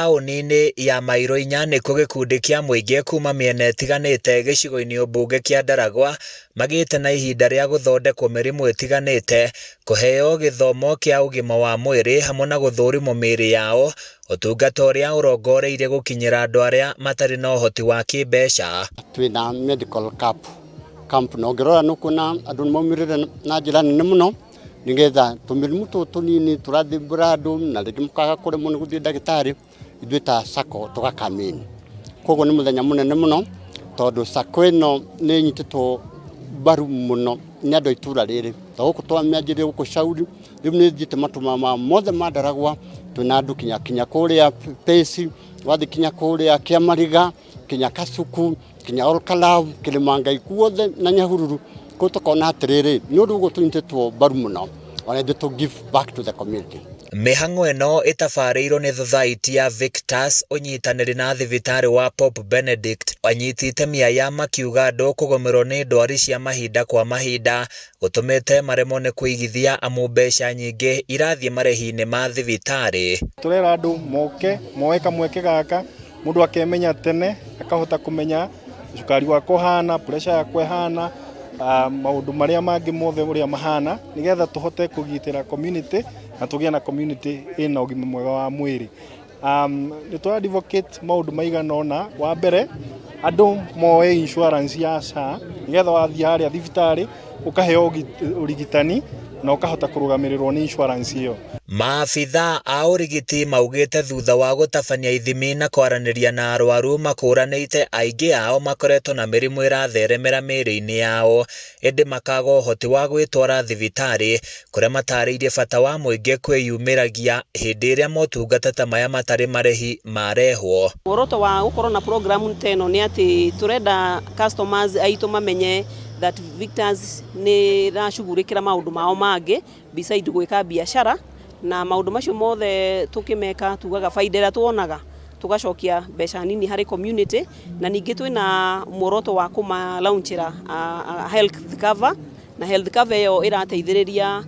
Taũni-inĩ ya Mairũ inya nĩkuo gĩkundi kĩa mũingĩ kuma mĩena ĩtiganĩte gĩcigo-inĩ ũmbunge kĩa Ndaragwa magĩte na ihinda rĩa gũthondekwo mĩrimũ ĩtiganĩte, kũheo gĩthomo kĩa ũgima wa mwĩrĩ hamwe na gũthũrimwo mĩĩrĩ yao, ũtungata ũrĩa ũrongoreirie gũkinyĩra andũ arĩa matarĩ na ũhoti wa kĩmbeca. Twĩna medical camp camp na ũngĩrora nĩ ũkuona andũ nĩ maumĩrĩre na njĩra nene mũno nĩgetha tũmĩrimũ tũtũ tũnini tũrathumbũra andũ na rĩngĩ mũkaga kũremwo nĩ gũthiĩ ndagĩtarĩ, ithuĩ ta SACCO tũga come in. Koguo nĩ mũthenya mũnene mũno tondũ SACCO ĩno nĩ ĩnyitĩtwo mbaru mũno nĩ andũ a itũra rĩrĩ. Ta gũkũ twamĩanjirie gũkũ Shauri, rĩu nĩ ĩthiĩte matũra mothe ma Ndaragwa, twĩna andũ kinya kinya kũrĩa Pesi, wathiĩ kinya kũrĩa Kĩamariga, kinya Kasuku, kinya Olkalau, Kĩrĩmangai guothe na Nyahururu. Koguo tũkona atĩrĩrĩ, nĩ ũndũ ũguo tũnyitĩtwo mbaru mũno ona ithuĩ to give back to the community. Mĩhang'o ĩno ĩtabarĩirwo nĩ thothaiti ya Victus ũnyitanĩri na thibitarĩ wa Pope Benedict. Anyiti itemi aya makiuga andũ kũgũmĩrwo nĩ ndwari cia mahinda kwa mahinda gũtũmĩte maremwo nĩ kũigithia amu mbeca nyingĩ irathiĩ marĩhi-inĩ ma thibitarĩ. Tũrera andũ moke moe kamweke gaka, mũndũ akemenya tene, akahota kũmenya cukari wakwa ũhana, pressure yakwa ĩhana, maũndũ marĩa mangĩ mothe ũrĩa mahana, nĩgetha tũhote kũgitĩra community na tũgĩe na community ĩna ũgima mwega wa mwĩrĩ. Nĩ tũ advocate maũndũ maigana ũna. Wa mbere, andũ moe insurance ya SHA nĩgetha wathiĩ harĩa thibitarĩ ũkaheo ũrigitani na ũkahota kũrũgamĩrĩrwo nĩ insurance ĩyo. Maabitha a ũrigiti maugĩte thutha wa gũtabania ithimi na kwaranĩria na arwaru makũranĩte aingĩ ao makoretwo na mĩrimũ ĩratheremera mĩĩrĩ-inĩ yao ĩndĩ makaga ũhoti wa gwĩtwara thibitarĩ kũrĩa matarĩirie bata wa mũingĩ kwĩyumĩragia hĩndĩ ĩrĩa motungata ta maya matarĩ marĩhi marehwo. Muoroto wa gũkorwo na program ta ĩno nĩ atĩ tũrenda customers aitũ mamenye that Victors nĩ ĩracugurĩkĩra maũndũ mao mangĩ beside gwĩka biacara, na maũndũ macio mothe tũkĩmeka tugaga baida ĩrĩa tuonaga tũgacokia mbeca nini harĩ community, na ningĩ twĩna muoroto wa kũma launchĩra health cover, na health cover ĩyo ĩrateithĩrĩria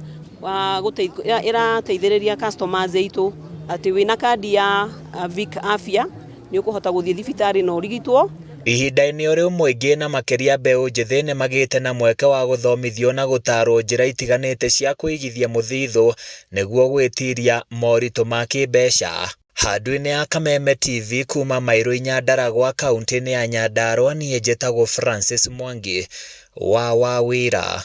ĩrateithĩrĩria customers aitũ atĩ wĩna kandi ya Vic Afya nĩ ũkũhota gũthiĩ thibitarĩ na ũrigitwo. Ihinda-inĩ o rĩu mũingĩ na makĩria mbeũ njĩthĩ nĩ magĩte na mweke wa gũthomithio na gũtarwo njĩra itiganĩte cia kũigithia mũthithũ nĩguo gwĩtiria moritũ ma kĩmbeca. Handũ-inĩ ya Kameme TV kuma Mairũ Nyandaragwa kaunti-inĩ ya Nyandarua niĩ njĩtagwo Francis Mwangi wa Wawĩra.